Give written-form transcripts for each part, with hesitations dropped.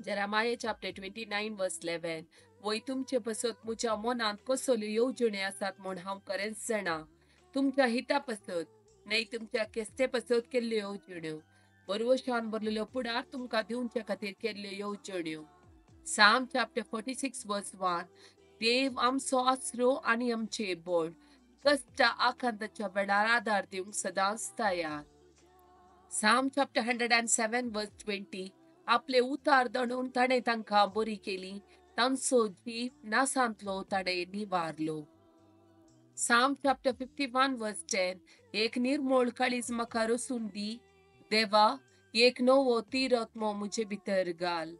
Jeremiah chapter 29 verse 11. वय तुमचे पसत म्हज्या मनांत कसल्यो येवजण्यो आसात म्हूण हांव खरेंच जाणा, तुमच्या हिता पसत न्हय तुमच्या केस्ते पसत केल्ल्यो येवजण्यो, बरवशान भरलेलो फुडार तुमकां दिवचे खातीर केल्ल्यो येवजण्यो. Psalm chapter 46 verse 1. देव आमचो आसरो आनी आमचे बळ, कश्टा आकांताच्या वेळार आदार दिवंक सदांच तयार. Psalm chapter 107 verse 20. आपले उतार दणून ताणें तांकां बरी केली, तांचो जीव नासांतलो ताणें निवारलो. Psalm chapter 51 verse 10. एक निर्मोळ काळीज म्हाका रसून दी देवा, एक नवो तीरत्मो म्हजे भितर घाल.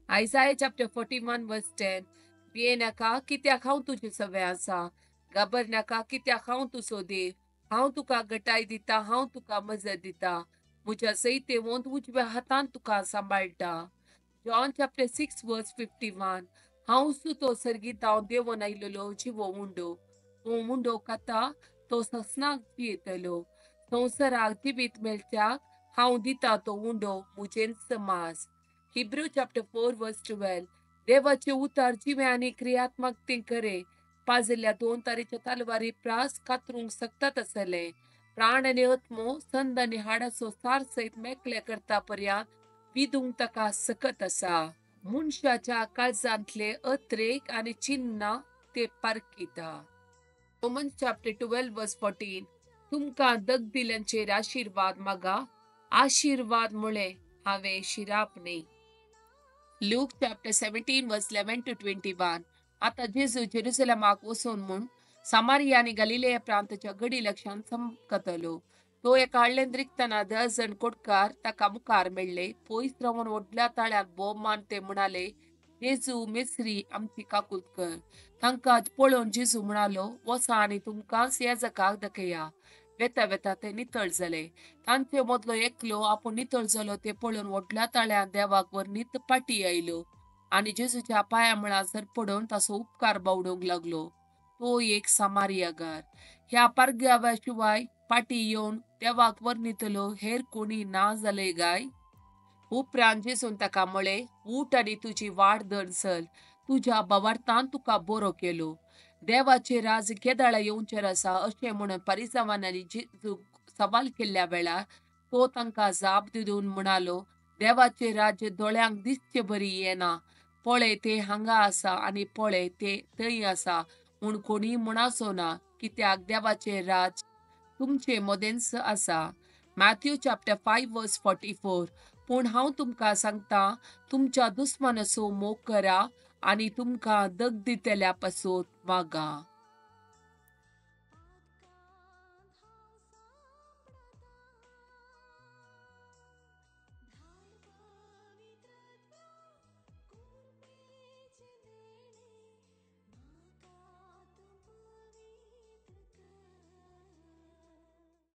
Isaiah chapter 41 verse 10. भियेनाका कित्याक हांव तुजे सवे आसा, घाबरनाका कित्याक हांव तुजो देव, हांव तुका गटाय दिता, हांव तुका मजत दिता, म्हज्या सयत येवन उजव्या हातान तुका सांबाळटा. John chapter 6 verse 51. हांव सुतो सर्गीत हांव देवोन आयलेलो जिवो उंडो, तो उंडो खाता तो ससनाक जियेतलो, संवसाराक जिवीत मेळच्याक हांव दिता तो उंडो म्हजेंच मास. Hebrew chapter 4 verse 12. देवाचे उतार जिवे आनी क्रियात्मक ते करे, पाजल्ल्या दोन तारीच्या तलवारी प्रास कातरूंक शकतात आसले, प्राण आनी आत्मो संद आनी हाडाचो सार सयत मेकळे करता पर्यंत विदूंक ताका सकत आसा. मनशाच्या काळजांतले अत्रेक आनी चिन्नां ते पारखिता. Romans chapter 12 verse 14. तुमकां दगदिल्यांचेर आशिर्वाद मागा, आशिर्वाद म्हळें हांवें शिराप न्ही. Luke chapter 17 verse 11 to 21. आतां जेजू जेरुसलेमाक वचून म्हूण सामारिया आनी गलिलेया प्रांताच्या गडी लक्षांत चमकतलो. तो एका हळ्ळेंत रिगतना 10 जण कोटकार ताका मुखार मेळ्ळे. पयस रावन व्हडल्या ताळ्यांत बोब मारून ते म्हणाले, जेजू मेस्त्री आमची काकूत कर. तांकां पळोवन जेजू म्हणालो, वचा आनी तुमकांच याजकाक दाखया. वेता वेता ते नितळ जाले. तांचे मदलो एकलो आपूण नितळ जालो ते पळोवन व्हडल्या ताळ्यांत देवाक वर्णीत पाटी आयलो आनी जेजूच्या पांया मुळां सरपडून ताचो उपकार बावडूंक लागलो. तो एक सामारियागार. ह्या पारगाव्या शिवाय पाटी येवन देवाक वर्णितलो हेर कोणी ना जाले गाय? उपरांत जेजून ताका म्हळें, उठ आनी तुजी वाट धर चल, तुज्या भावार्थान तुका बरो केलो. देवाचे राज केदाळा येवचेर आसा अशें म्हणून परिसावांनी जेजूक सवाल केल्ल्या वेळार तो तांकां जाप दिवन म्हणालो, देवाचे राज्य दोळ्यांक दिसचे बरी येना, पळय ते हांगा आसा आनी पळय ते थंय आसा म्हूण कोणी म्हणाचो ना, कित्याक देवाचे राज तुमचे मदेंच आसा. Matthew chapter 5 verse 44. पूण हांव तुमकां सांगता, तुमच्या दुस्मानाचो मोग करा आनी तुमकां दग दितल्या पासून मागा.